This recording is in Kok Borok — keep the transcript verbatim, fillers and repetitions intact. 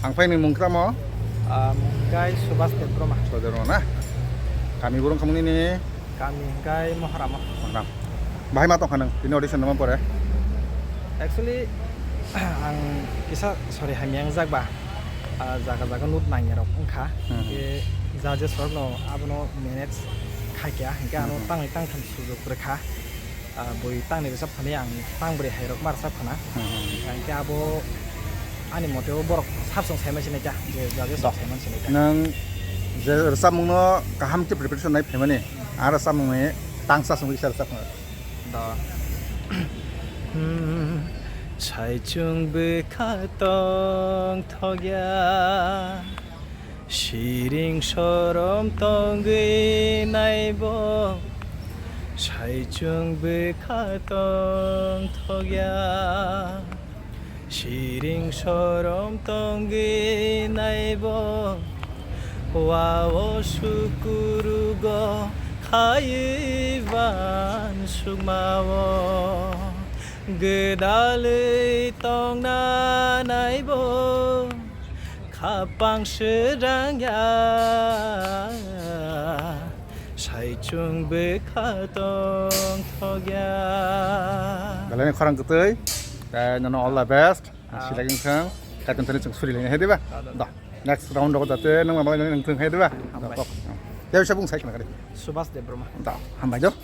Ang phai ni mung tamo? Ah, mung kai Subhas Debbarma. Subhas Debbarma na? Kami burung kamu ini. Kami kai Moharama. Moharam. Bahai ma tong khanang, ini audition nama pore? Actually, ang kisa sorry hamyang jak ba. Ah, jaga jaga nut nangya rok wngkha. Hmm. Ke judges rok no abono manage khaikya, hingke ano Hmm. tangwi tangtham sujok rwkha. Ah, bui tangni rwchap phani ang tang bwrwi hai rok ma rwchap khana. Hmm. Hingke abo ani mote o borok sab song sai mansinai kha, je jaje song Dok. Sai mansinai kha. Nang je rwchapmung no kaham khe preparation nai phaimani, ang rwchapmung ni tangsa song isa rwchap khana. Do. Hmm, saichung bwkha tong thokya. Siring sorom tongwi naibo, saichung bwkha tong thokya. Siring sorom tongwi naibo, wao sukurugo khaiwi ban sukmao. Gwdalwi tongna naibo, khapang srangya, saichung bwkha tong thokya. Belai ni khorang kwtwi, tei nono all the best. Ah. Silai wngthang, kaitor thani chwng suri laina hai diba? Ah, da, da. Da. Next round rogo jate nang ma belai nang thung hai diba? Hambai. Da, kok. Tei sabung sai khna kari. Subhas Debbarma. Da, hambai do.